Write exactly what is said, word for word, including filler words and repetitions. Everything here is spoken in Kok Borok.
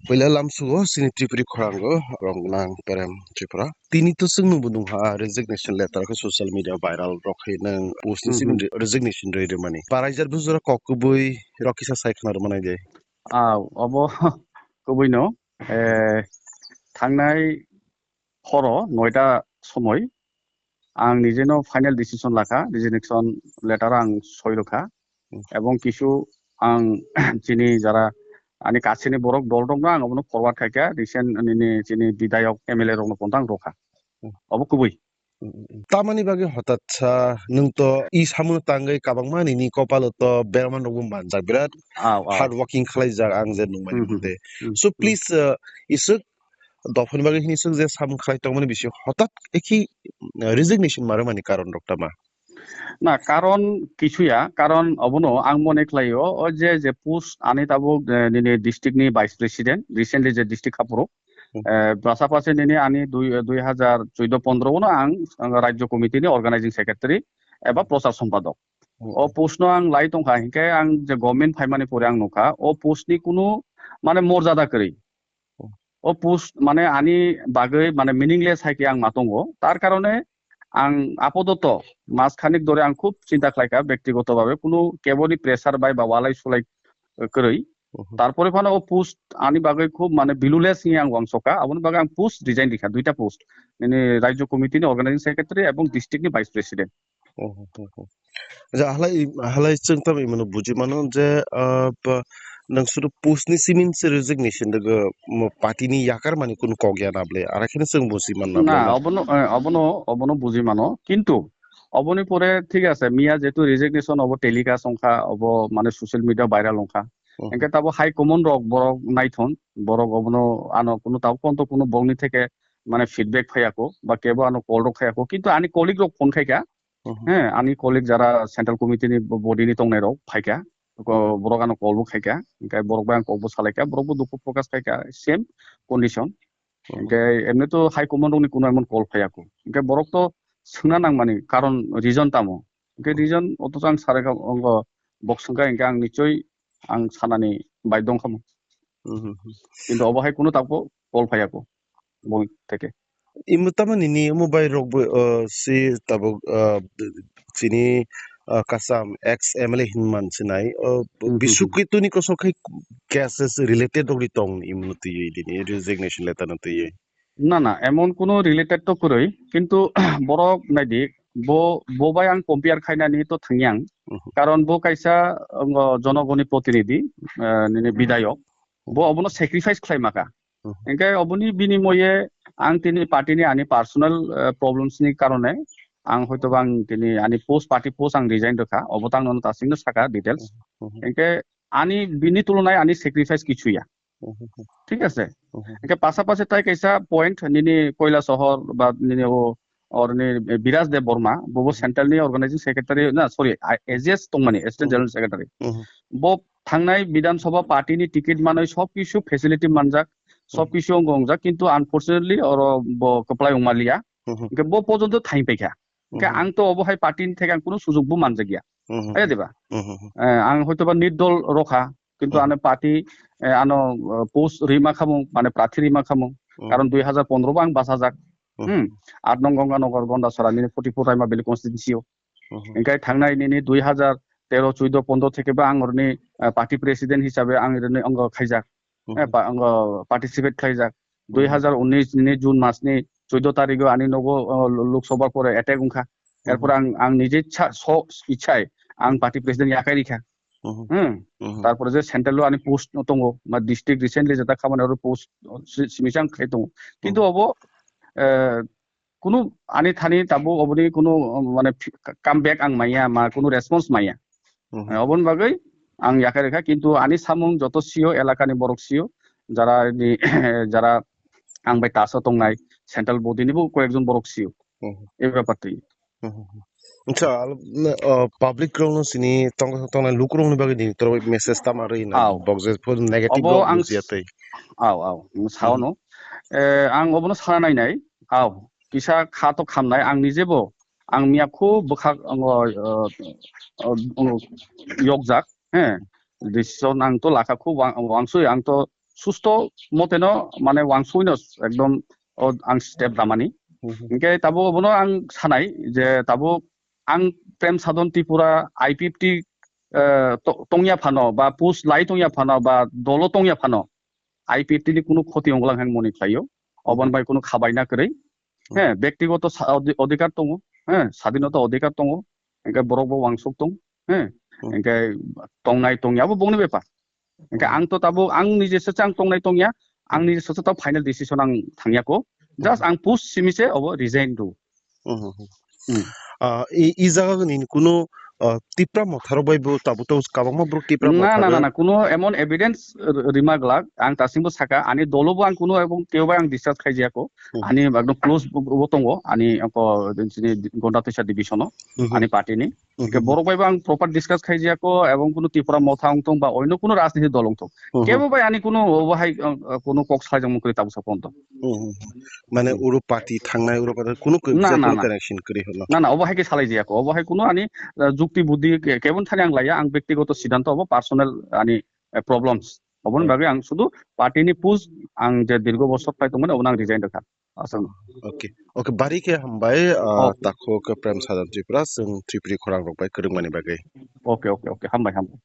Puila lamsugo chini Tripuri khorango rong nang Prem Tripura. Tini to chwng nungbo nungha resignation letter khe social media viral rok khe nang post ni Hmm, simi hmm. re-, resignation rwi rwmani. Paraijak bujura kok kubui rok kisa sai khna rwmani de. Ah, obo kubui no, eh, thangnai horo noita somoi ang nijeno final decision lakha, resignation letter ang soi rwkha. Hmm. Ebong kisu ang chini jara ani kachini borok dol rokno ang obono forward khaikha, recent nini chini bidayok M L A rokno pontang rokha. Hmm. Obo kubui. Hmm, hmm, hmm. Tamani bagwi hotat sa nwng to i samung tangwi kabangma nini kopalo to berman rokbo manjak, birat Aw, aw. Hard working khlaijak ang je nungmani Hmm, hmm, mode. Hmm, So hmm. Please, uh, isuk dophani bagwi hini swk je samung khlai tongmani bising hotat ekhi, uh, resignation ma rwmani karon rok tama? Na, karon kichu ya, karon obono ang mone khlaio, o je, je post ani tabuk, eh, nini district ni vice president, recently je district haphuru, Hmm. eh, pasapasi nini ani dui, dui hajar chuddo pondro no ang, ang rajyo committee ni organizing secretary eba Hmm. prochar sompadok. Hmm. O post no ang lai tongkha, hinkhe ang je government phaimani pore ang nukha, o post ni kunu mane morjada kwrwi. Hmm. O post mane ani bagwi mane meaningless hai khe ang ma tongo. Tar karone ang apodoto mas khanik dore ang khub chinta khlaikha, bektigoto bhabe kunu keboni pressure bai ba walai sulai, eh, kwrwi. Mhm. Tarpore phano o post ani bagwi khub mane valueless hinwi ang uansukha, aboni bagwi ang post resign rikha, duita post. Nini rajyo committee ni organizing secretary ebong district ni vice president. Mhm, mhm. Ja, halai, halai chwng tamo imano buji mano je, ah, ba, nang sudu post ni simin se resignation daga mo party ni yakar mani kunu kok ya na ble, ara kheno chwng buji man na ble Na, na. Obono, eh, obono, obono buji mano. Kintu, oboni pore thik ase, miya jetu resignation obo telecast ongkha, obo mane social media viral ongkha. Mhm. Engke tabo high command rok borok naithon, borok obono ano kunu tabo ponto kunu bongni theke mane feedback phaiya ko, ba kebo ano call rok khaiya ko. Kintu ani colleague rok phone khaikha, Mhm. He, ani colleague jara central committee ni bo-, body ni tongnai rok phaikha, ko-, Mhm. Borok ano call bo khaikha, hinkhe borok bai ang kok bo salaikha, borok bo dukhu prokash khaikha, same condition. Mhm. Hinkhe emni to high command rok ni kunu emon call phaiya ko. Hinkhe borok to swngna nangmani karon reason tamo. Hinkhe Mhm. Reason oto ang sarai kha, ongo bok swngkha, hinkhe ang nichoi ang sanani bai dongkha mo. Mhm. Kintu obo hai kunu tabuk call phaiya ko. Boni theke. Imo tamo nini imo bai rok bo, uh, si tabuk, uh, chini, uh, kasam ex M L A hinman sinai, uh, Mhm. Bisukituni kosok khai cases related rok ri tong imo twi dini resignation letter no twi. Na, na, emon kunu related to kwrwi, kintu borok naidi, bo, bo bai ang compare khainani to thangyang, Mhm. Karon bo kaisa, uh, jonogoni protinidhi, uh, nini Mhm. Bidayok, bo obono sacrifice khlai maka. Mhm. Hinkhe oboni binimoye ang tini party ni ani personal, eh, problems ni karone ang hoito ba ang tini ani post, party post ang resign rwkha, obo tang nono tasing no saka details. Mhm. Hinkhe ani bini tulonai ani sacrifice kichu ya. Mhm. Thik ase? Mhm. Hinkhe pasapasi tai kaisa point nini Koila Sohor ba nini o or ni Biraj Deb Borma, bo bo Mhm. Central ni organizing secretary, na, sorry, I-, A G S tongmani, Assistant Mhm. General Secretary. Mhm. Bo thangnai Bidhan Sabha party ni ticket manwi sob kisu facility manjak, sob Mhm. Kisu wng wngjak, kintu unfortunately oro bo kwplai wngma liya. Mhm. Hinkhe bo pojonto thain paikha. Hinkhe Mhm. Ang to obo hai party ni theke ang kunu sujok bo manjakya. Mhm. Aya diba? Mhm. Eh, ang hoito ba nirdol rokha, kintu Mhm. Ano party, eh, ano, eh, post rima khamung, mane prathi rima khamung. Mhm. Karon dui hajar pondro bo ang bachajak. Mhm. Hmm. Aat nong Ganganagar, Gandachara, nini forty-four Raima Valley constituency o. Mhm. Hinkhe thangnai nini dui hajar tero, chuddo, pondro theke ba ang oroni, eh, party president hisabe ang oroni ongo khaijak. Eh, Mhm. pa-, ongo participate khlaijak. Mhm. Dui hajar unis ni June mas ni chuddo tarigo ani nogo, oh, Lok Sabha pore attack wngkha. Erpor Mhm. ang, ang nije cha-, so ichai ang Mhm. Party president yakai rikha. Mhm. Hmm. Mhm. Tarpore je central o ani post no tongo, ma district recently jeta khamani oro post si-, simi chang khai tongo. Kintu Mhm. Obo, eh, kunu ani thani tabuk oboni kunu, um, mane phi-, ka-, comeback ang maya, ma kunu response maya. Mhm. Eh, oboni bagwi ang yakhai rwkha, kintu ani samung joto sio, elakani borok sio, jara ni, jara ang bai taso tongnai, central body ni bo koyekjon borok sio. Mhm. E bepar twi. Mhm. Acha, al-, n-, uh, public rok no sini tong-, tongnai lukurok ni bagwi ni toro message tama rwi na. Aw. Bok je phone negative Obo rok ang bujiya tei. Aw, aw, ang sao Mhm. No. Eh, ang obono sana nai nai. Aw, kisa kha to khamnai, ang nije bo, ang miya khu bwkhak, ang, uh, uh, uh, yokjak, he. Decision ang to lakha khu wang-, wangsui ang to susto moteno mane wangsugwino ekdom o ang step lamani. Hinkhe tabuk obono ang sanai je tabuk ang Prem Sadhan Tripura I P F T, eh, to-, tongya phano ba post lai tongya phano ba dolo tongya phano I P F T ni kunu khoti onglang hang moni khlaio. Oboni bai kunu khabaina kwrwi. He, bektigoto sa-, odhi-, odhikar tongo. He, sadhinota odhikar tongo. Hinkhe borok bo wangsuk tong. He, hinkhe tongnai tongya bo bongni bepar. Hinkhe ang to tabuk ang nije se chang tongnai tongya. Ang nije se ta final decision ang thangya ko. Just ang post simi se obo resign do. Hmm. Ah, i, i jaga ni kunu, ah, Tipra Motha rok bai bo tabuk to kabangma borok Tipra Motha na, na, na, kunu emon evidence r-, rima glak. Ang tasingbo saka, ani dolo bo ang kunu ebong kebo bai ang discuss khaijaya ko. Ani ekdom close bo, bo tongo, ani ko, chini Gonda Teisa division o, ani party ni. Hinkhe borok bai bo ang proper discuss khaijaya ko, ebong kunu Tipra Motha wng tong ba oino kunu rajniti dol wng tong. Kebo bai ani kunu obo hai, uh, uh, kunu kok salai jangma kwrwi tabuk sa pono. Hmm, hmm, hmm. Mane uro party thangnai uro kunu kunu connection kwrwi hwnno. Na, na, obo hai khe salai jaya ko. Obo hai kunu ani, uh, jukti buddhi ke-, kebon thani ang laiya, ang bektigoto siddhanto obo personal ani, uh, problems. Oboni bagwi ang sudu party ni push ang je dirgo bosor khlai tongmani obono ang resign rwkha. Aswk. Okay. Okay, bari khe hambai, uh, takhuk Prem Sadhan Tripura, chwng Tripuri khorang rok bai kwrwngmani bagwi. Okay, okay, okay. Hambai, hambai.